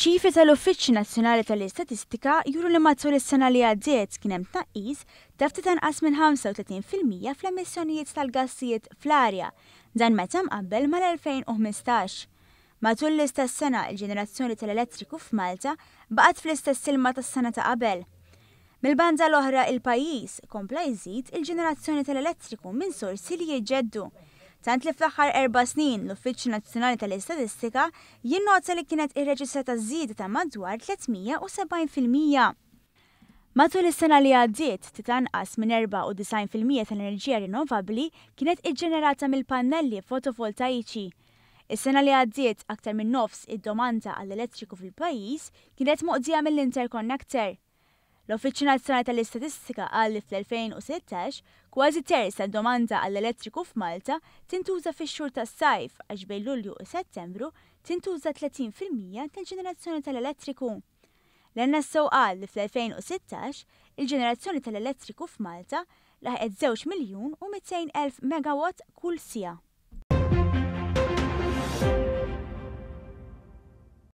Ċifri tal-Uffiċċju Nazzjonali tal-Istatistika juru li matul is-sena li għaddiet kien hemm tnaqqis ta' ftit anqas minn 35% fl-emissjonijiet tal-gassijiet fl-arja, dan meta mqabbel mal-2015. Matul l-istess sena, il-ġenerazzjoni tal-elettriku f'Malta baqgħet fl-istess ilma tas-sena ta' qabel. Mill-banda l-oħra, il-pajjiż kompla jżid il-ġenerazzjoni tal-elettriku minn sorsi li jiġġeddu. Tant li fl-aħħar 4 snin l-Uffiċċju Nazzjonali tal-Istatistika jinnota li kienet irreġistrata żieda ta' madwar 370%. Matul is-sena li għaddiet, ftit anqas minn 94% tal-enerġija rinnovabbli kienet iġġenerata mill-pannelli fotovoltaiċi. Is-sena li għaddiet, aktar minn nofs id-domanda għall-elettriku fil-pajjiż kienet moqdija mill-interconnector. L-Uffiċċju Nazzjonali tal-Istatistika qal li fl-2016 kważi terz tad-domanda għall-elettriku f'Malta tintuża fix-xhur tas-sajf, għax bejn Lulju u Settembru tintuża 30% tal-ġenerazzjoni tal-elettriku. L-NSO qal li fl-2016 il-ġenerazzjoni tal-elettriku f'Malta laħqet 2 miljun u 200 elf megawatt kull siegħa.